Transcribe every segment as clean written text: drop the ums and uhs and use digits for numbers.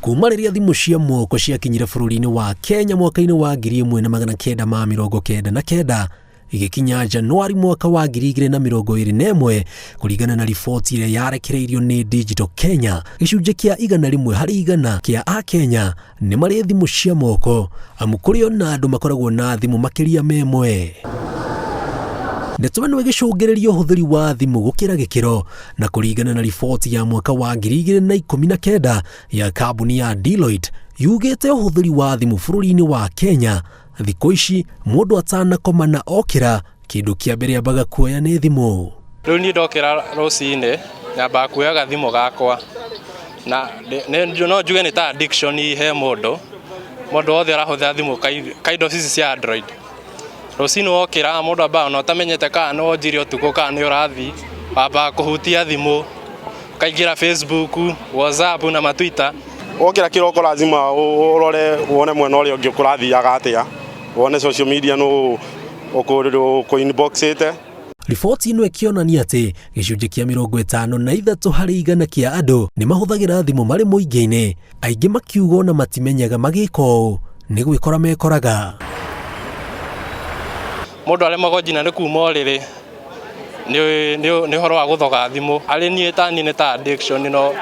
Kuma rĩrĩa thimũ cia moko ciakinyire bũrũri-inĩ wa Kenya mwaka-inĩ wa 1999 igĩkinya Januari mwaka wa 2021 kũringana na riboti ĩrĩa yarekereirio nĩ Digital Kenya, gĩcunjĩ kĩa 100% kĩa Akenya nĩ marĩ thimũ cia moko, amu kũrĩ ona andũ makoragwo na thimũ makĩria ma ĩmwe. Ndeto ĩno ĩgĩcũngĩrĩria ũhũthĩri wa thimũ gũkĩra gĩkĩro, na kũringana na riboti ya mwaka wa 2019 ya kambuni ya Deloitte yugĩte ũhũthĩri wa thimũ bũrũri-inĩ wa Kenya thikũ ici mũndũ atanakoma na okĩra kĩndũ kĩa mbere ambaga kuoya nĩ thimũ. Rĩu niĩ ndokĩra rũcinĩ nyambaga kuoya gathimũ gakwa na no njuge nĩ ta addiction he mũndũ, mũndũ wothe ũrahũthĩra thimũ kind of ici cia Android. Rũcinĩ wokĩra mũndũ ambaga ona ũtamenyete kana nĩ wonjire ũtukũ kana nĩ ũrathiĩ, wambaga kũhutia thimũ, ũkaingĩra Facebook, WhatsApp na ma Twitter. Wokĩra kĩroko lazima ũrore wone mwena ũrĩa ũngĩ kũrathiaga atĩa, wone social media nũ ũkũ inboxĩte. Riboti ĩno ĩkĩonania atĩ gĩcunjĩ kĩa 53% kĩa andũ nĩ mahũthagĩra thimũ marĩ mũingĩ-inĩ, aingĩ makiuga ona matimenyaga magĩka ũũ nĩ gwĩkora mekoraga. Mũndũ aremagwo nginya nĩ kuma ũrĩrĩ nĩ ũhoro wa gũthoga thimũ. Harĩ niĩ ta niĩ nĩ ta addiction no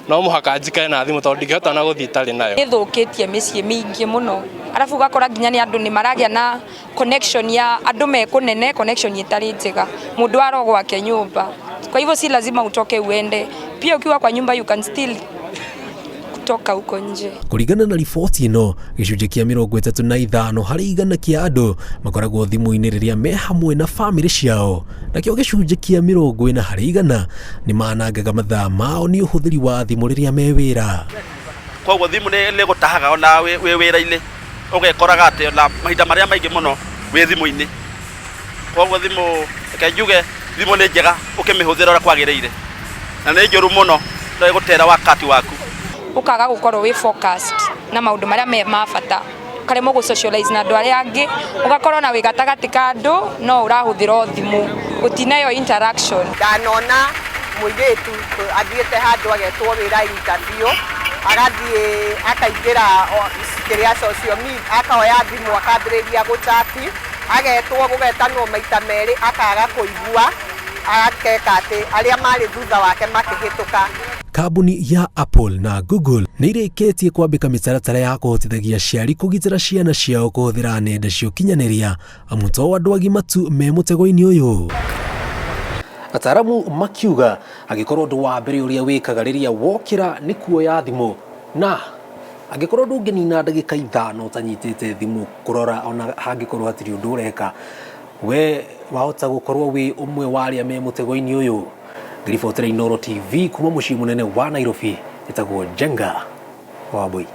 no mũhaka njikare na thimũ tondũ ndingĩhota ona gũthiĩ itarĩ nayo. Ĩthũkĩtie mĩciĩ mĩingĩ mũno, arabu ũgakora nginya nĩ andũ nĩ maragĩa na connection ya andũ me kũnene, connection ĩtarĩ njega, mũndũ aro gwake nyũmba, kwa hivyo si lazima utoke uende, pia ukiwa kwa nyumba you can still kutoka huko nje. Kũringana na riboti ĩno, gĩcunjĩ kĩa 35% kĩa andũ makoragwo thimũ-inĩ rĩrĩa me hamwe na bamĩrĩ ciao, nakĩo gĩcunjĩ kĩa 40% nĩ manangaga mathaa mao nĩ ũhũthĩri wa thimũ rĩrĩa me wĩra. Koguo thimũ nĩ gũtahaga ona wĩ wĩra-inĩ, ũgekoraga atĩ ona mahinda marĩa maingĩ mũno wĩ thimũ-inĩ. Koguo thimũ, reke njuge thimũ nĩ njega ũkĩmĩhũthĩra ũrĩa kwagĩrĩire, na nĩ njũru mũno no ĩgũtera wakati waku. Ũkaga gũkorwo wĩ focused na maũndũ marĩa me ma bata, ũkaremwo gũ socialize na andũ arĩa angĩ, ũgakorwo na wĩ gatagatĩ ka andũ no ũrahũthĩra o thimũ, gũtinayo interaction. Ndanona mũirĩtu athiĩte handũ agetwo wĩra interview, agathiĩ akaingĩra kĩrĩa social media, akoya thimũ akambĩrĩria gũchati, agetwo gũgetanwo maita merĩ akaga kũigua, ageka atĩ arĩa marĩ thutha wake makĩhĩtũka. Kambuni ya Apple na Google nĩ irĩkĩtie kwambĩka mĩtaratara ya kũhotithagia aciari kũgitĩra ciana ciao kũhũthĩra nenda cia ũkinyanĩria, amu to andũ agima tu me mũtego-inĩ ũyũ. Ataaramu makiuga angĩkorwo ũndũ wa mbere ũrĩa wĩkaga rĩrĩa wokĩra nĩ kuoya thimũ, na angĩkorwo ndũngĩnina ndagĩka 5 ũtanyitĩte thimũ kũrora ona hangĩkorwo hatirĩ ũndũ ũreka, we wahota gũkorwo wĩ ũmwe wa arĩa me mũtego-inĩ ũyũ. Ngĩribotera Inooro TV kuma mũciĩ mũnene wa Nairobi, ĩtagwo Njenga wa Wambui.